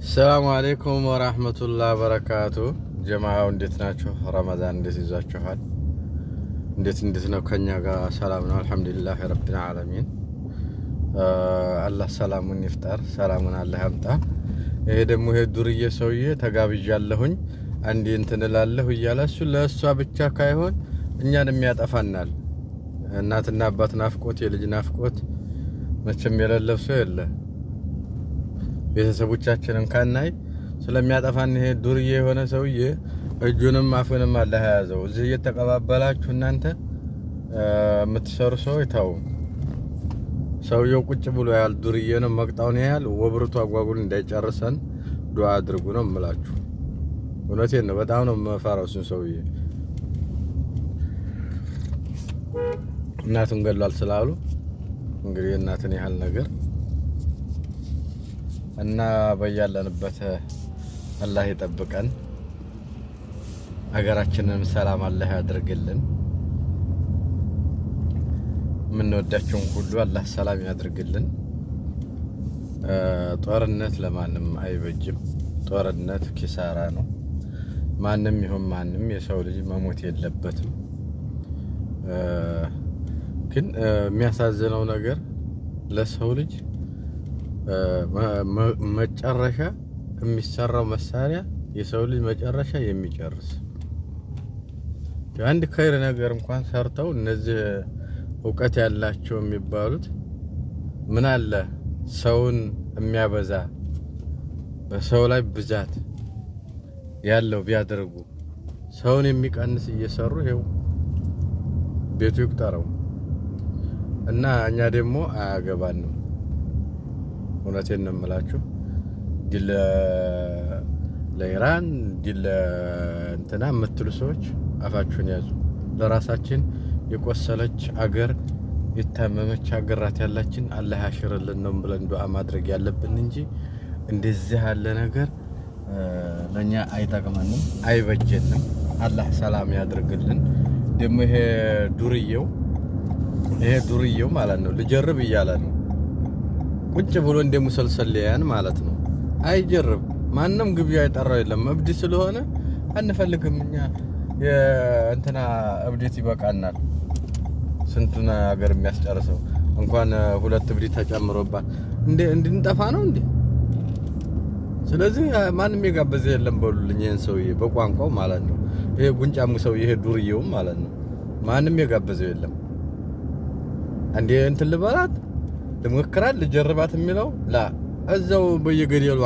ሰላሙ አሌይኩም ወራህመቱላህ በረካቱ። ጀማዓው እንዴት ናችሁ? ረመዳን እንዴት ይዟችኋል? እንዴት እንዴት ነው? ከኛ ጋር ሰላም ነው፣ አልሐምዱሊላህ ረቢል ዓለሚን። አላህ ሰላሙን ይፍጠር፣ ሰላሙን አላህ ያምጣ። ይሄ ደግሞ ይሄ ዱርዬ ሰውዬ ተጋብዣለሁኝ አንዴ እንትን እላለሁ እያለ እሱ ለእሷ ብቻ ካይሆን እኛንም ያጠፋናል። እናትና አባት ናፍቆት፣ የልጅ ናፍቆት መቼም የሌለው ሰው የለ። ቤተሰቦቻችንን ካናይ ስለሚያጠፋን ይሄ ዱርዬ የሆነ ሰውዬ እጁንም አፉንም አላህ የያዘው። እዚህ እየተቀባበላችሁ እናንተ የምትሰሩ ሰዎች ተው። ሰውየው ቁጭ ብሎ ያህል ዱርዬ ነው፣ መቅጣውን ያህል ወብርቱ አጓጉል እንዳይጨርሰን ዱዓ አድርጉ ነው የምላችሁ። እውነቴን ነው። በጣም ነው የምፈራው እሱን ሰውዬ። እናቱን ገሏል ስላሉ እንግዲህ እናትን ያህል ነገር እና በያለንበት አላህ ይጠብቀን። ሀገራችንንም ሰላም አላህ ያድርግልን። የምንወዳቸውን ሁሉ አላህ ሰላም ያድርግልን። ጦርነት ለማንም አይበጅም። ጦርነት ኪሳራ ነው። ማንም ይሁን ማንም የሰው ልጅ መሞት የለበትም። ግን የሚያሳዝነው ነገር ለሰው ልጅ መጨረሻ የሚሰራው መሳሪያ የሰው ልጅ መጨረሻ የሚጨርስ አንድ ከይር ነገር እንኳን ሰርተው እነዚህ እውቀት ያላቸው የሚባሉት ምን አለ ሰውን የሚያበዛ በሰው ላይ ብዛት ያለው ቢያደርጉ ሰውን የሚቀንስ እየሰሩ ይኸው ቤቱ ይቁጠረው እና እኛ ደግሞ አያገባንም። እውነቴን ነው የምላችሁ። ድል ለኢራን ድል እንትና የምትሉ ሰዎች አፋችሁን ያዙ። ለራሳችን የቆሰለች አገር የታመመች አገራት ያላችን አላህ ያሽርልን ነው ብለን ዱዓ ማድረግ ያለብን እንጂ እንደዚህ ያለ ነገር ለኛ አይጠቅመንም፣ አይበጀንም። አላህ ሰላም ያድርግልን። ደግሞ ይሄ ዱርዬው ማለት ነው ልጀርብ እያለ ነው ቁጭ ብሎ እንደ ሙሰልሰልያን ማለት ነው። አይጀርብ፣ ማንም ግብዣ የጠራው የለም። እብድ ስለሆነ አንፈልግም እኛ የእንትና እብዴት ይበቃናል። ስንቱን ሀገር የሚያስጨርሰው እንኳን ሁለት እብዴት ተጨምሮባት እንዴ እንድንጠፋ ነው እንዴ? ስለዚህ ማንም የጋበዘ የለም በሉልኝ። ይሄን ሰውዬ በቋንቋው ማለት ነው። ይሄ ጉንጫሙ ሰውዬ ይሄ ዱርዬውም ማለት ነው። ማንም የጋበዘው የለም። እንዴ እንትን ልበላት ልሞክራት ልጀርባት የሚለው ላ እዛው በየገደሉ